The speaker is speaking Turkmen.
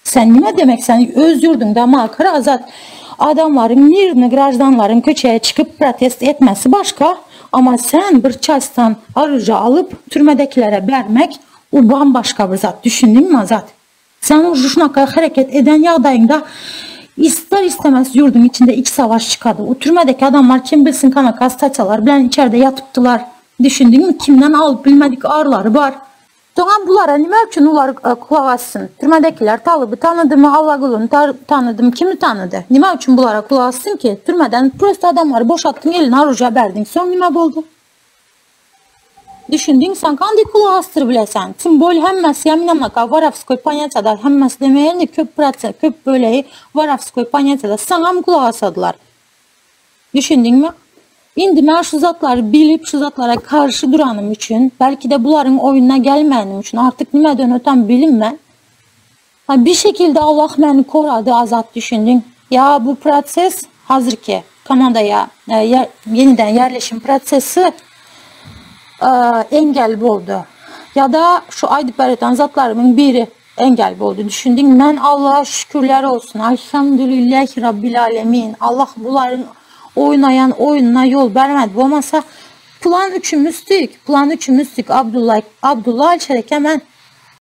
Sen nime demek sen öz yurduňda makar azat adamlaryň mirny grajdanlaryň köçeye çykyp protest etmesi başka ama sen bir çastan oruža alyp türmedekilere bermek u bambaşka bir zat düşündiňmi Azat? Sen uje şunaka hereket eden ýagdaýyňda ister istemez ýurduň içinde iç savaş çykady. U türmedeki adamlar kim bilsin kanaka statýalar bilen içerde ýatypdylar. Düşündiňmi kimden alyp bilmedik arlary bar. Soňam bulara nime üçin ular kulak assyn? Türmedekiler Talyby tanydymy, Allagulyny tanydymy, kimi tanydy? Nime üçin bulara kulak assyn ki? Türmeden prosto adamlary boşatdyň eline oruža berdiň. Soň nime boldy? Düşündiň sen kandy kulak asdyr bilesen? Tim bol hemmesi ýaminamaka warawskoý ponýatiýada hemmesi demeýän köp prosent köp bölegi warawskoý ponýatiýada saňam kulak asadylar. Düşündiňmi? Indi men şu zatlary bilip, şu zatlara karşy duranym üçin, belki-de bularyň oýnuna gelmänim üçin, artyk nimeden öten bilinmän, ha bir şekilde Allah meni korady Azat düşündiň. Ýa bu proses hazirki Kanadaya e, yeniden yerleşim prosesi e, engel boldy. Ya-da şu aýdyp berýän zatlarymyň biri engel boldy. Düşündiň? Men Allaha şükürler olsun. Elhamdülillahi Rabbil alemin. Allah bularyň oýnaýan oýnuna ýol bermedi. Bolmasa plan üçümizdik. Plan üçümizdik. Abdullah, Abdullah Alşereke men.